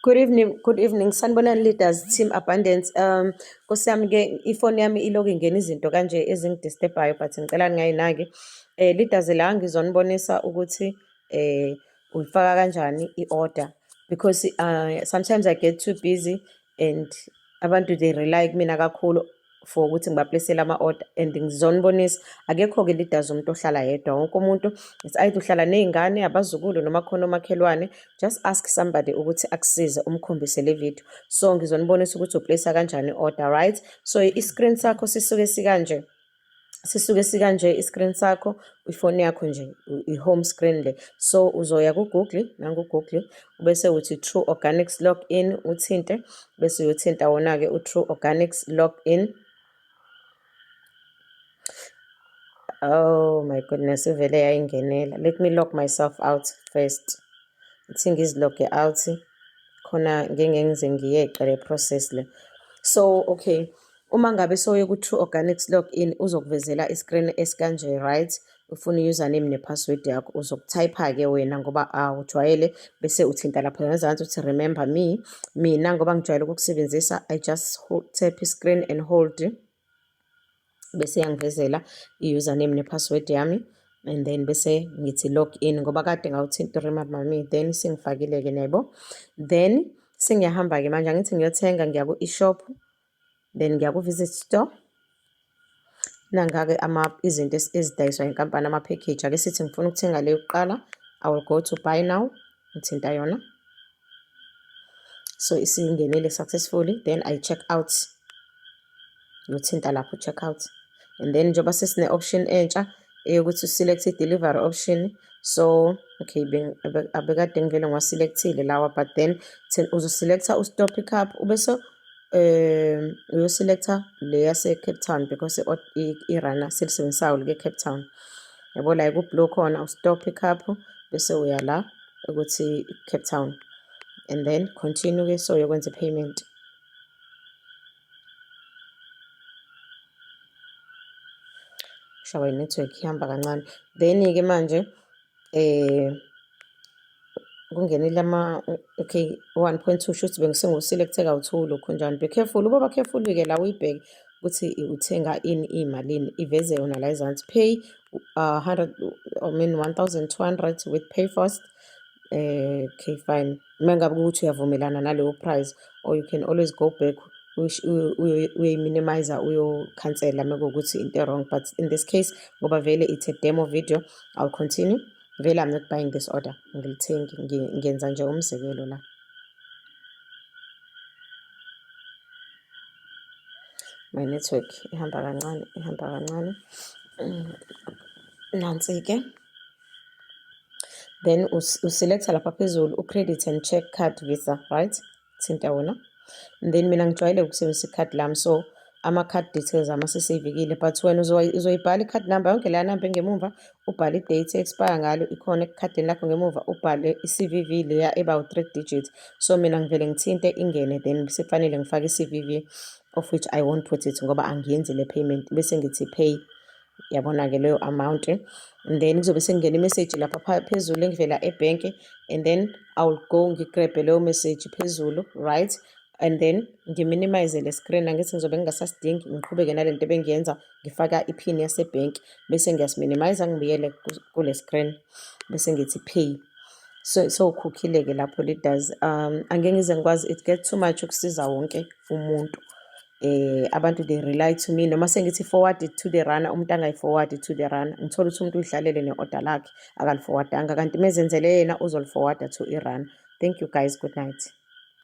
Good evening, good evening. Sanibonani leaders, Team Abundance. Nkosi yami ke ifoni yami ilokhu ingena izinto kanje ezingidisturbayo, but ngicela ningayinaki. Leaders, la ngizonibonisa ukuthi uyifaka kanjani i-order, because sometimes I get too busy and abantu, they rely kumina kakhulu for ukuthi ngibaplacele ama-order, and ngizonibonisa, akekho-ke, leaders, umuntu ohlala yedwa. Wonke umuntu, it's either uhlala ney'ngane, abazukulu, noma khona omakhelwane. Just ask somebody ukuthi akusize, umkhombise le video. So ngizonibonisa ukuthi uplace kanjani i-order, right? So i-screen sakho sisuke sikanje, sisuke sikanje i-screen sakho, ifoni yakho nje, i-home screen le. So uzoya ku-Google, nangu-Google, ubese uthi True Organics login, uthinte, bese uyothinta wona-ke u-True Organics login. Oh my goodness, ivele yayingenela. Let me log myself out first. Ithi ngiziloge out khona ngeke ngize ngiyeqe le process le. So okay, uma ngabe soye ku-True Organics login, uzokuvezela i-screen esikanje, right? Ufuna i-username ne-password yakho. Uzokuthayipha-ke wena ngoba awujwayele, bese uthinta lapha ngezansi uthi "Remember me". Mina ngoba ngijwayele ukukusebenzisa, I just hold, tap i-screen and hold, bese yangivezela i-username ne-password yami, and then bese ngithi log in ngoba kade ngawuthinta remember me. Then sengifakile-ke nabo, then sengiyahamba-ke manje. Angithi ngiyothenga, ngiya ku-e-shop, then ngiya ku-visit store. Nanga-ke ama izinto ezidayiswa inkampani, ama-package. Ake sithi ngifuna ukuthenga le yokuqala, I will go to buy now, ngithinta yona. So isingenile successfully. Then I check out, ngiyothinta lapho check out, and then njengoba sesine-option entsha eyokuthi uselect i-delivery option. So okay, abekade ngivele ngiwaselectile lawa, but then uzoselecta u-store pickup, ubese uyoselecta le yase-Cape Town because i-runner selisebenzisayo like Cape Town, yabo, la ku-blue khona u-store pickup, bese uya la ukuthi Cape Town and then continue-ke. So uyokwenza i-payment. Shawa i-network ihamba kancane. Then-ke manje kungenile ama, okay, 1.2, shuthi bengisengiwu-select-e kawu-two lokhunjani. Be careful, ubaba careful-ke la, uyibheke ukuthi uthenga ini, imalini. Iveze yona la ezansi, pay 100, I mean 1200 with PayFast. Okay, fine, uma ngabe ukuthi uyavumelana naleyo price, or you can always go back, uyoyi-minimize, uyokhansela uma kuwukuthi into wrong. But in this case, ngoba vele it's a demo video, I'll continue. Vele I'm not buying this order, ngilithengi, ngenza nje umzekelo la. My network ihamba kancane, ihamba kancane. Nansi-ke. Then uselecta lapha phezulu u-credit and check card, Visa, right? Thinta wona. And then mina ngijwayele ukusebenzisa ikhadi lami, so ama-card details ami aseseyivikile, but wena uzoyibhala i-card number yonke, leya number engemumva, ubhale i-date expire ngalo, ikhona ekhadini lakho ngemuva, ubhale i-CVV leya eba u-three digits. So mina ngivele ngithinte ingene, then sekufanele ngifake i-CVV, of which I won't put it ngoba angiyenzi le payment. Bese ngithi pay, yabona-ke leyo amount, and then kuzobe sekungena i-message lapha phezulu engivela ebhenki, and then I will go ngigrabhe leyo message phezulu, right? And then ngiminimize le screen. Angithi ngizobe ngingasasidingi, ngiqhubeke nalento ebengiyenza, ngifaka iphini yasebhenki, bese ngiyasiminimize, ngibuyele kule screen, bese ngithi pay. So sowukhokhile-ke lapho, leaders. Angeke ngize ngikwazi, it get too much ukusiza wonke umuntu. Abantu, they rely to me. Noma sengithi forward it to the runner, umuntu angayi-forward to the runner, ngithola ukuthi umuntu uyihlalele ne-order lakhe, akaliforwardanga, kanti mezenzele yena uzoliforwarda to i-runner. Thank you guys, good night.